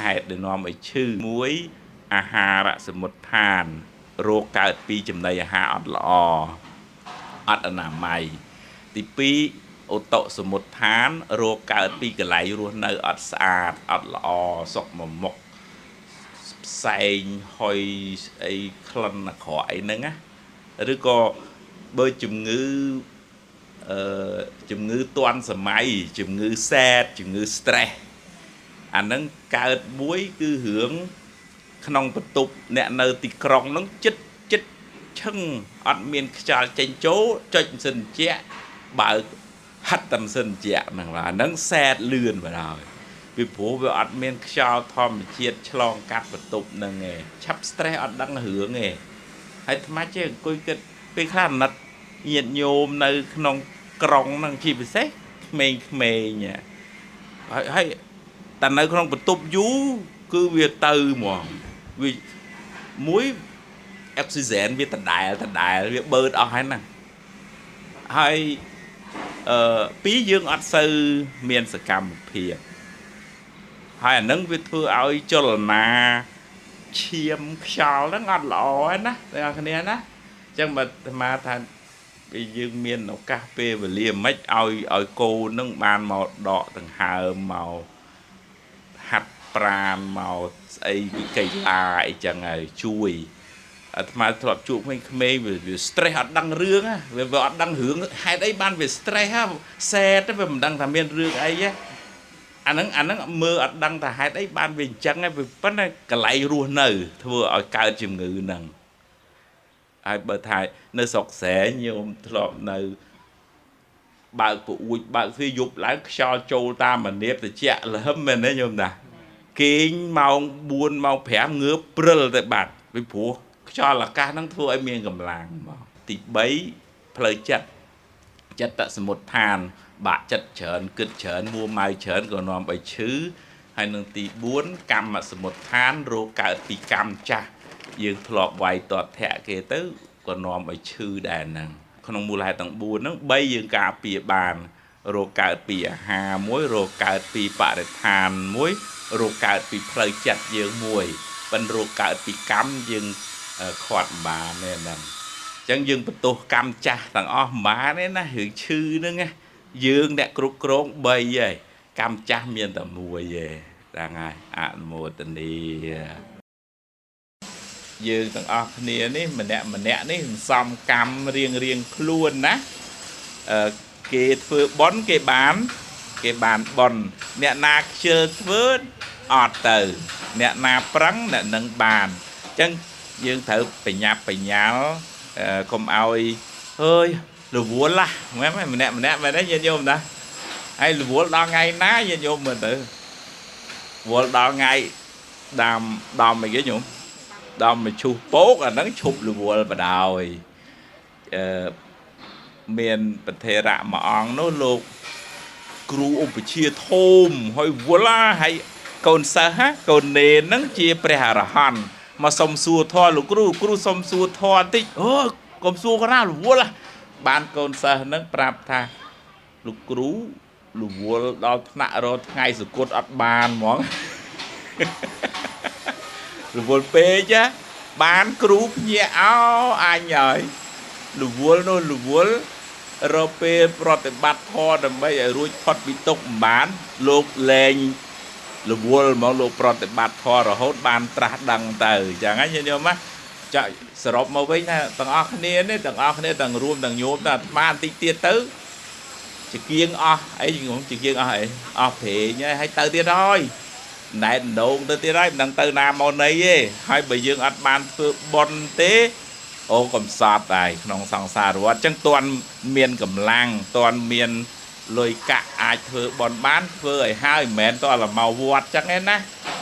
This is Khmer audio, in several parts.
ហេតុដែលនាំឲ្យឈឺមួយអាហារសមុទ្ឋានរោគកើតពីចំណីអាហារអត់ល្អអត់អនាម័យទី2ឧតុសមុទ្ឋានរោគកើតពីកន្លែងរស់នៅអត់ស្អាតអត់ល្អសុកមមុកផ្សែងហុយស្អីក្លិនអាក្រក់អីហ្នឹងណាឬក៏បើជំងឺអឺជំងឺទាន់សម័យជំងឺសែតជំងឺ stress អាហ្នឹងកើតមួយគឺរឿងក្នុងបន្ទប់អ្នកនៅទីក្រុងហ្នឹងចិត្តចិត្តឈឹងអត់មានខ្យល់ចេញចូលចុចម៉ាស៊ីនត្រជាក់បើកហិតតែម៉ាស៊ីនត្រជាក់ហ្នឹងបាទអាហ្នឹងសែតលឿនបណ្ដោយពីព្រោះវាអត់មានខ្យល់ធម្មជាតិឆ្លងកាត់បន្ទប់ហ្នឹងឯងឆាប់ stress អត់ដឹងរឿងឯងហើយអាត្មាចេះអង្គុយគិតពេលខ្លះអាណិតញាតិញោមនៅក្នុងក្រុងហ្នឹងជាពិសេសក្មេងៗហើយហើយ តែនៅក្នុងបន្ទប់យូរគឺវាទៅហ្មងវាមួយអុកស៊ីហ្សែនវាដដែលដដែលវាបឺតអស់ហើយហ្នឹងហើយអឺពីរយើងអត់សូវមានសកម្មភាពហើយអាហ្នឹងវាធ្វើឲ្យចលនាឈាមខ្យល់ហ្នឹងអត់ល្អហើយណាទាំងអស់គ្នាណាអញ្ចឹងបើអាត្មាថាពេលយើងមានឱកាសពេលវេលាមិនឲ្យឲ្យកូនហ្នឹងបានមកដកដង្ហើមមក ហាត់ប្រាណមកស្អីពីកីឡាអីចឹងហើយជួយអាត្មាធ្លាប់ជួបក្មេងៗវា stress អត់ដឹងរឿងវាវាអត់ដឹងរឿងហេតុអីបានវា stress ហ่ะសែតវាមិនដឹងថាមានរឿងអីហ៎អាហ្នឹងអាហ្នឹងមើលអត់ដឹងថាហេតុអីបានវាអញ្ចឹងឯងវាប៉ុន្តែកន្លែងរស់នៅ ធ្វើឲ្យកើតជំងឺហ្នឹងហើយបើថានៅស្រុកស្រែញោមធ្លាប់នៅបើកពអួចបើកទ្វារយប់ឡើងខ្យល់ចូលតាមមនាបតិចលហឹមមែនទេញោមណាគេងម៉ោង4ម៉ោង5ងើបព្រិលទៅបាត់ពីព្រោះខ្យល់អាកាសហ្នឹងធ្វើឲ្យមានកម្លាំងមកទី3ផ្លូវចិត្តចិត្តសមុទ្ឋាន បាក់ចិត្តច្រើនគិតច្រើនមួម៉ៅច្រើនក៏នាំឲ្យឈឺហើយនឹងទី4កម្មសមុទ្ឋានរោគកើតពីកម្មចាស់យើងធ្លាប់វាយតតធៈគេទៅក៏នាំឲ្យឈឺដែរហ្នឹងក្នុងមូលហេតុទាំង4ហ្នឹង3យើងការពារបានរោគកើតពីអាហារមួយរោគកើតពីបរិស្ថានមួយរោគកើតពីផ្លូវចិត្តយើងមួយប៉ុន្តែរោគកើតពីកម្មយើងខាត់មិនបានទេហ្នឹងអញ្ចឹងយើងបន្ទោសកម្មចាស់ទាំងអស់មិនបានទេណារឿងឈឺហ្នឹងណាយើងអ្នកគ្រប់គ្រង3ហើយកម្មចាស់មានតែមួយទេហ្នឹងហើយអនុមោទនីយើងទាំងអស់គ្នានេះម្នាក់ម្នាក់នេះសន្សំកម្មរៀងរៀងខ្លួនណាអឺគេធ្វើបុណ្យគេបានគេបានបុណ្យអ្នកណាខ្ជិលធ្វើអត់ទៅអ្នកណាប្រឹងអ្នកនឹងបានអញ្ចឹងយើងត្រូវបញ្ញាប់បញ្ញាល់កុំឲ្យអើយរវល់ហ៎មែនម្នាក់ម្នាក់មែនទេញាតិញោមណាហើយរវល់ដល់ថ្ងៃណាញាតិញោមមើលទៅវល់ដល់ថ្ងៃដាំដំអីគេញោមដំមកឈូសពោកអាហ្នឹងឈប់រវល់បដ ாய் អឺមានប្រធេរៈមួយអង្គនោះលោកគ្រូឧបជាធំហើយវល់ហើយកូនសិស្សហកូននេនហ្នឹងជាព្រះអរហន្តមកសុំសួរធម៌លោកគ្រូគ្រូសុំសួរធម៌បន្តិចអូកុំសួរក៏ណារវល់បានកូនសិស្សហ្នឹងប្រាប់ថាលោកគ្រូរវល់ដល់ថ្នាក់រកថ្ងៃសគត់អត់បានហ្មងរវល់ពេកណាបានគ្រូភ្ញាក់អោអញហើយរវល់នោះរវល់រកពេលប្រតិបត្តិធម៌ដើម្បីឲ្យរួចផុតពីទុក្ខមិនបានលោកលែងរវល់ហ្មងលោកប្រតិបត្តិធម៌រហូតបានត្រាស់ដឹងទៅអញ្ចឹងហ្នឹងញាតិញោមណាចាក់សរុបមកវិញថាទាំងអស់គ្នានេះទាំងអស់គ្នាទាំងរួមទាំងញោមទាំងអាត្មាបន្តិចទៀតទៅជាគៀងអស់អីងជាគៀងអស់អីអស់ព្រេងហើយទៅទៀតហើយណែតដងទៅទៀតហើយមិនដឹងទៅណាមកណីទេហើយបើយើងអត់បានធ្វើបុណ្យទេអូកំសត់ហើយក្នុងសង្សារវដ្តអញ្ចឹងតន់មានកម្លាំងតន់មានលុយកាក់អាចធ្វើបុណ្យបានធ្វើឲ្យហើយមិនមែនតើមកវត្តអញ្ចឹងឯណា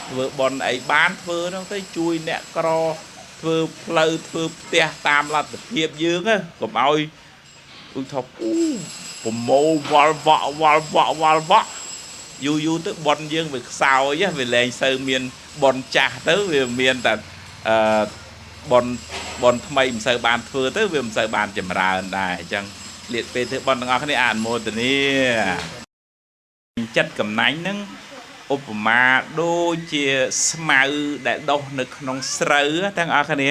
ធ្វើបុណ្យអីបានធ្វើហ្នឹងទៅជួយអ្នកក្រធ្វើផ្លូវធ្វើផ្ទះតាមលទ្ធភាពយើងកុំឲ្យឧទាហរណ៍អូប្រមូលវល់វក់វល់វក់វល់វក់យូរយូរទៅបុណ្យយើងវាខ្សោយវាលែងសូវមានបុណ្យចាស់ទៅវាមានតែអឺបុណ្យបុណ្យថ្មីមិនសូវបានធ្វើទៅវាមិនសូវបានចម្រើនដែរអញ្ចឹងលៀតពេលធ្វើបុណ្យទាំងអស់គ្នាអនុមោទនាចិត្តកំណាញ់ហ្នឹង ឧបមាដូចជាស្មៅដែលដុះនៅក្នុងស្រូវទាំងអស់គ្នា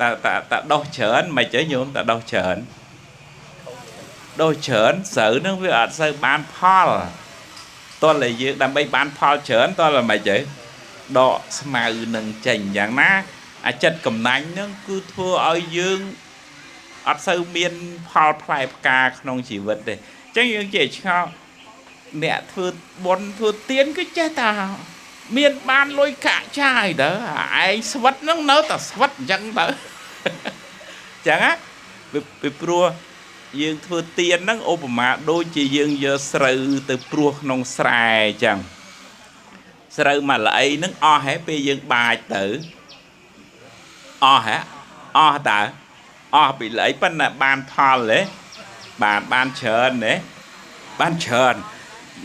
តើតើតើដុះច្រើនមិនទេញោមតើដុះច្រើនដុះច្រើនស្រូវនឹងវាអត់សូវបានផលតោះតែយើងដើម្បីបានផលច្រើនតោះតែមិនទេដកស្មៅនឹងចេញយ៉ាងណាអាចិត្តកំណាញ់នឹងគឺធ្វើឲ្យយើងអត់សូវមានផលផ្លែផ្កាក្នុងជីវិតទេអញ្ចឹងយើងចេះឆ្ងល់អ្នកធ្វើបុណ្យធ្វើទានគឺចេះតាមានបានលុយកាក់ចាយទៅឯងស្វិតហ្នឹងនៅតែស្វិតអញ្ចឹងទៅអញ្ចឹងណាពីព្រោះយើងធ្វើទានហ្នឹងឧបមាដូចជាយើងយកស្រូវទៅព្រោះក្នុងស្រែអញ្ចឹងស្រូវមួយល្អីហ្នឹងអស់ហ៎ពេលយើងបាចទៅអស់ហ៎អស់តើអស់ពីល្អីប៉ុន្តែបានផលទេបាទបានច្រើនទេបានច្រើន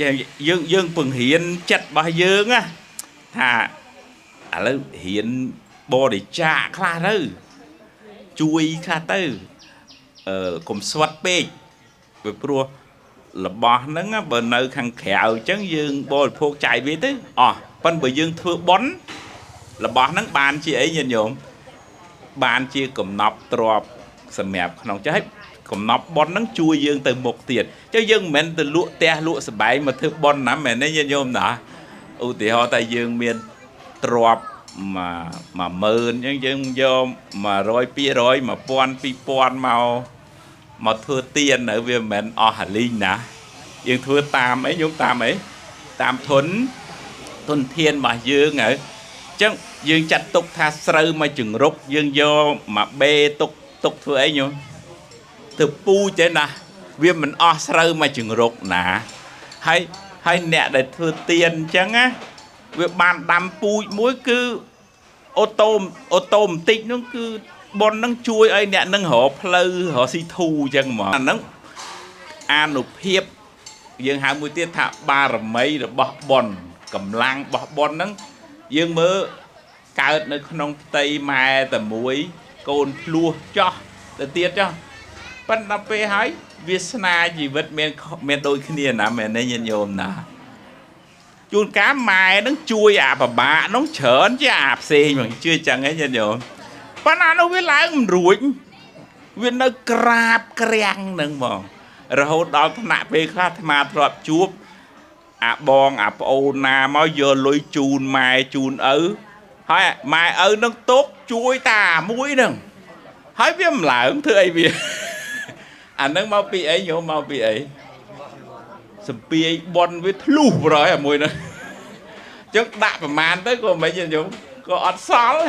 យើងយើងពង្រៀនចិត្តរបស់យើងណាថាឥឡូវរៀនបរិច្ចាគខ្លះទៅជួយខ្លះទៅកុំស្វិតពេកពីព្រោះរបស់ហ្នឹងបើនៅខាងក្រៅអញ្ចឹងយើងបរិភោគចាយវាទៅអស់ប៉ុន្តែបើយើងធ្វើបុណ្យរបស់ហ្នឹងបានជាអីញាតិញោមបានជាកំណប់ទ្របសម្រាប់ក្នុងចេះកំណប់បុណ្យហ្នឹងជួយយើងទៅមុខទៀតចុះយើងមិនមែនទៅលក់ផ្ទះលក់សបែងមកធ្វើបុណ្យណាមែនទេញាតិញោមណាឧទាហរណ៍តែយើងមានទ្រប10000អញ្ចឹងយើងយក100 200 1000 2000មកធ្វើទាននៅវាមិនមែនអស់អាលីងណាយើងធ្វើតាមអីញោមតាមអីតាមធនធានរបស់យើងហើយអញ្ចឹងយើងចាត់ទុកថាស្រូវមកចង្រុកយើងយកមកបេទុកទុកធ្វើអីញោមធ្វើពូជទេណាវាមិនអស់ស្រូវមកចង្រុកណាហើយហើយអ្នកដែលធ្វើទានអញ្ចឹងណាវាបានដាំពូជមួយគឺអូតូបន្តិចនោះគឺប៉ុននឹងជួយឲ្យអ្នកនឹងរកផ្លូវរកស៊ីធូអញ្ចឹងហ្មងអាហ្នឹងអានុភាពយើងហៅមួយទៀតថាបារមីរបស់ប៉ុនកម្លាំងរបស់ប៉ុនហ្នឹងយើងមើលកើតនៅក្នុងផ្ទៃម៉ែតែមួយកូនភ្លោះចោះទៅទៀតចោះប៉ុន្តែពេលហើយវាសនាជីវិតមានដូចគ្នាណាមែនទេញាតិញោមណាជួនកាលម៉ែនឹងជួយអាប្របាកនោះច្រើនជាអាផ្សេងហ្មងជឿចឹងហ៎ញាតិញោមប៉ុន្តែអានោះវាឡើងមិនរួចវានៅក្រាបក្រាំងនឹងហ្មងរហូតដល់ថ្នាក់ពេលខ្លះអាត្មាធ្លាប់ជួបអាបងអាប្អូនណាមកយកលុយជូនម៉ែជូនឪហើយម៉ែឪនឹងទុកជួយតាមួយនឹងហើយវាមិនឡើងធ្វើអីវាអានឹងមកពីអីញោមមកពីអីសំពាយបនវាធ្លុះប្រយអាមួយហ្នឹងចឹងដាក់ប្រមាណទៅក៏មិនញោមក៏អត់សល់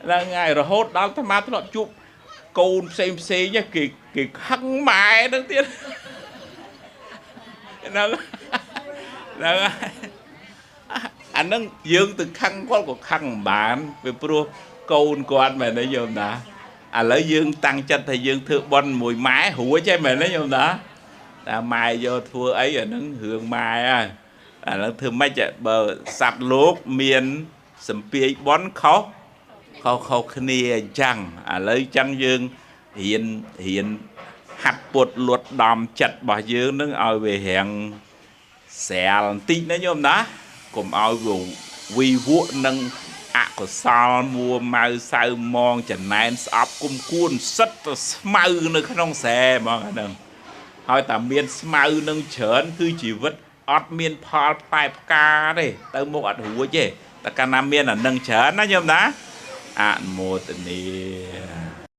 ហ្នឹងហើយរហូតដល់អាត្មាធ្លាប់ជួបកូនផ្សេងផ្សេងគេគេខឹងម៉ែហ្នឹងទៀតហ្នឹងហ្នឹងអាហ្នឹងយើងទៅខឹងគាត់ក៏ខឹងមិនបានពីព្រោះកូនគាត់មែនទេញោមណាឥឡូវយើងតាំងចិត្តថាយើងធ្វើបុណ្យមួយម៉ែរួចហើយមែនទេញោមណាតែម៉ែយកធ្វើអីអាហ្នឹងរឿងម៉ែហើយឥឡូវធ្វើម៉េចបើសត្វលោកមានសំពាយបុណ្យខុសខុសខុសគ្នាអញ្ចឹងឥឡូវអញ្ចឹងយើងរៀនរៀនហាត់ពុតលួតដំចិត្តរបស់យើងនឹងឲ្យវារាងស្រាលបន្តិចណាញោមណាកុំឲ្យវាវិវក់នឹងអកុសលមួម៉ៅសៅមងចំណែនស្អប់គុំគួនសិតទៅស្មៅនៅក្នុងស្រែហ្មងអាហ្នឹងហើយតែមានស្មៅនឹងច្រើនគឺជីវិតអត់មានផលផ្លែផ្កាទេទៅមុខអត់រួចទេតែកាលណាមានអានឹងច្រើនណាញោមណាអនុមោទនា។